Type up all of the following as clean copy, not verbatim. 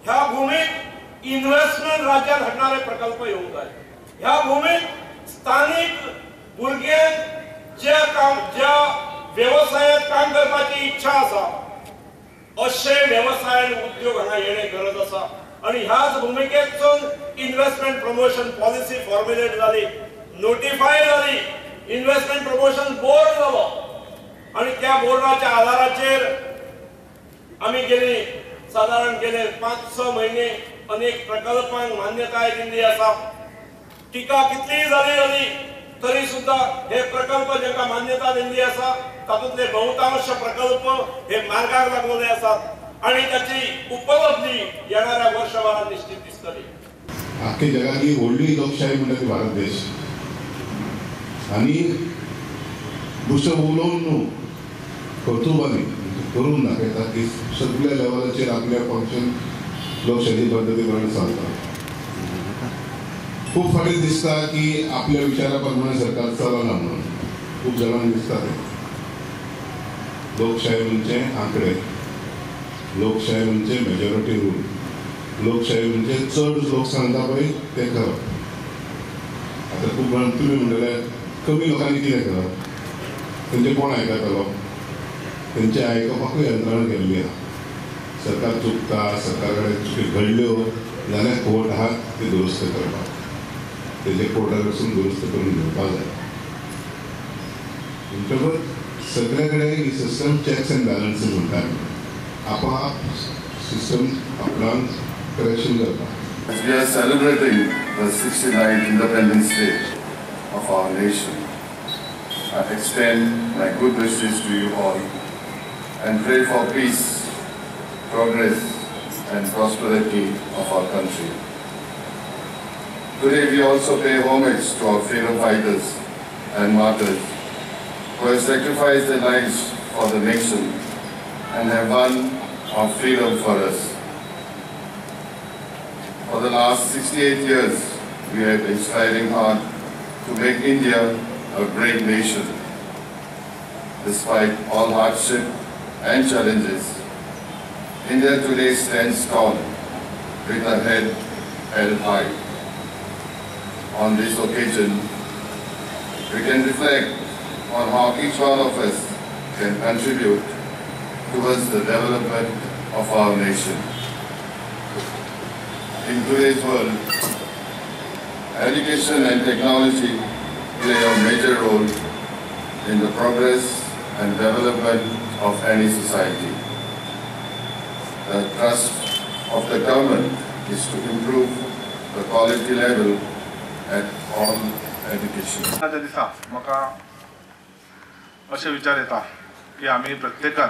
ह्या भूमीत इन्व्हेस्टमेंट राज्यात हाडणारे प्रकल्प येवंक जाय. ह्या भूमीत स्थानीक भुरग्यांक जे काम ज्या वेवसायात काम करपाची इच्छा आसा अशे वेवसाय आनी उद्योग हांगा येणे गरज आसा. आनी ह्याच भुमिकेतसून इन्व्हेस्टमेंट प्रमोशन पॉलिसी फॉर्म्युलेट जाली, नोटिफाय जाली, इन्व्हेस्टमेंट प्रमोशन बोर्ड जालो आनी त्या बोर्डाच्या आधाराचेर आमी गेली सादारण गेले 5-6 महिने अनेक प्रकल्पांक मान्यताय दिल्ली आसा. टिका कितलीय जाली जाली तरी सुद्धा हे प्रकल्प जांकां मान्यता दिल्ली आसा तातूंतले बहुतांश प्रकल्प हे मार्गाक लागलेले आसात आनी ताची उपलब्धी येणाऱ्या वर्षभरात निश्चित दिसतली. आख्खे जगातली व्हडली लोकशाही म्हणटा ती भारत देश आनी दुसरें उलोवन न्हू कर्तुबांनी करून दाखयता की सगळ्या लेवलाचेर आपल्या फंक्शन लोकशाही पद्दती प्रमाणे चलता. खूब फावटी दिसता की आपल्या विचारा प्रमाणे सरकार चलना म्हणून खूब जाणांक दिसता तें. लोकशाही म्हणजे आंकडे, लोकशाही म्हणजे मेजॉरिटी रूल, लोकशाही म्हणजे चड लोक सांगता पळय तें करप. आतां खूब जाण तुमी म्हणटले कमी लोकांनी कितें करप, तेंचें कोण आयकतलो? तेंचें आयकपाकूय यंत्रणा केल्ली आसा. सरकार चुकता, सरकार कडेन चुकी घडल्यो जाल्यार कोर्ट आहा ती दुरुस्त करपाक, तेजे कोर्टा कडसून दुरुस्त करून घेवपाक जाय. म्हणटकच सगळे कडेन ही सिस्टम चॅक्स एंड बॅलन्सीस म्हणटा आमी, आपोआप सिस्टम आपणाक करेक्शन करता. As we are celebrating the 69th Independence Day of our nation, I extend my good wishes to you all and pray for peace, progress and prosperity of our country. Today we also pay homage to our freedom fighters and martyrs who have sacrificed their lives for the nation and have won our freedom for us. For the last 68 years, we have been striving hard to make India a great nation. Despite all hardship and challenges, India today stands tall with her head held high. On this occasion, we can reflect on how each one of us can contribute towards the development of our nation. In today's world, education and technology play a major role in the progress and development of any society. The trust of the government is to improve the quality level at all education. त्या दिसा म्हाका अशे विचार येता की आमी प्रत्येकान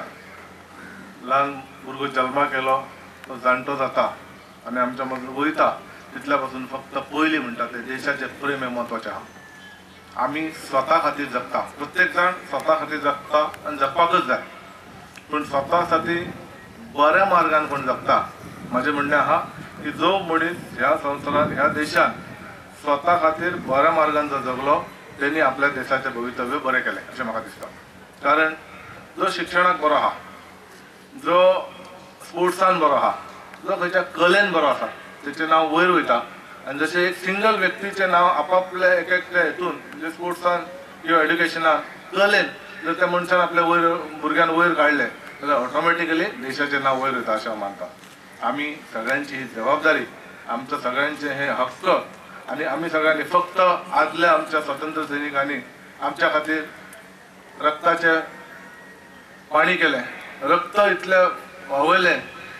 ल्हान भुरगो जल्माक येयलो तो जाणटो जाता आनी आमच्या मदलो वयता तितल्या पासून फक्त पयलीं म्हणटा ते देशाचें प्रेम हें म्हत्वाचें आहा. आमी स्वता खातीर जगता, प्रत्येक जाण स्वता खातीर जगता आनी जगपाकच जाय, पूण स्वता खातीर बऱ्या मार्गान कोण जगता. म्हाजें म्हणणें आहा की जो मनीस ह्या संवसारांत ह्या देशान स्वता खातीर बऱ्या मार्गान जो जगलो तेणी आपल्या देशाचें भवितव्य बरें केलें अशें म्हाका दिसता. कारण जो शिक्षणाक बरो आहा, जो स्पोर्ट्सान बरो आहा, जो खंयच्या कलेन बरो आसा तेचें नांव वयर वयता. आनी जशें एक सिंगल व्यक्तीचें नांव आपापल्या एक एकल्या हेतून म्हणजे स्पोर्ट्सान किंवा एड्युकेशनान कलेन जर त्या मनशान आपल्या वयर भुरग्यान वयर काडलें जाल्यार ऑटोमॅटिकली देशाचें नांव वयर वयता अशें हांव मानता. आमी सगळ्यांची ही जबाबदारी, आमचो सगळ्यांचे हे हक्क आनी आमी सगळ्यांनी फक्त आदल्या आमच्या स्वतंत्र सैनिकांनी आमच्या खातीर रक्ताचें पाणी केलें, रक्त इतलें व्हांवयलें,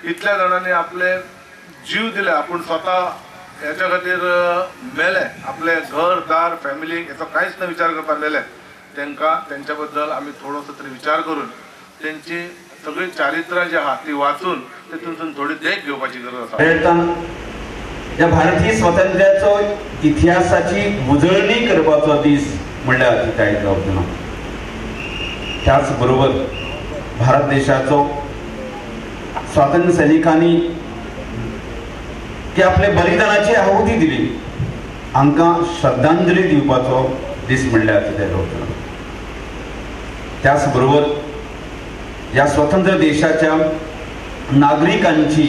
इतल्या जाणांनी आपले जीव दिले, आपूण स्वता हेच्या खातीर मेले, आपले घर दार फॅमिली हेचो कांयच न विचार करता मेले. तांकां तेंच्या बद्दल आमी थोडोसो तरी विचार करून तेंची सगळी चारित्र्यां जी आहा ती वाचून तेतून थोडी देख घेवपाची गरज आसा. ह्या भारतीय स्वातंत्र्याचो इतिहासाची उजळणी करपाचो दीस म्हणल्यार अतिताय जावचो ना. त्याच बरोबर भारत देशाचो स्वातंत्र्य सैनिकांनी की आपले बलिदानाची आहुती दिली, हांकां श्रद्धांजली दिवपाचो दीस म्हणल्यार अतिताय जावचो ना. त्याच बरोबर ह्या स्वतंत्र देशाच्या नागरिकांची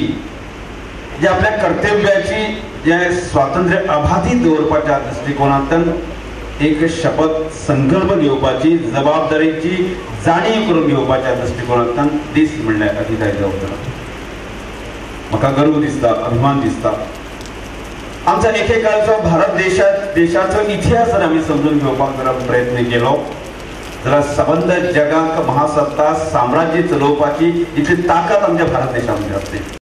जे आपल्या कर्तव्याची जे स्वातंत्र्य अबाधित दवरपाच्या दृश्टिकोनांतल्यान एक शपथ संकल्प घेवपाची जबाबदारीची जाणीव करून घेवपाच्या दृश्टिकोनांतल्यान दीस म्हणल्यार अतिताय जावचो. म्हाका गर्व दिसता, अभिमान दिसता. आमचा एकेकाळचो भारत देशाचो इतिहास जर आमी समजून घेवपाक जर प्रयत्न केलो जाल्यार सबंद जगाक महासत्ता साम्राज्य चलोवपाची इतली ताकद आमच्या भारत देशामध्ये आसली.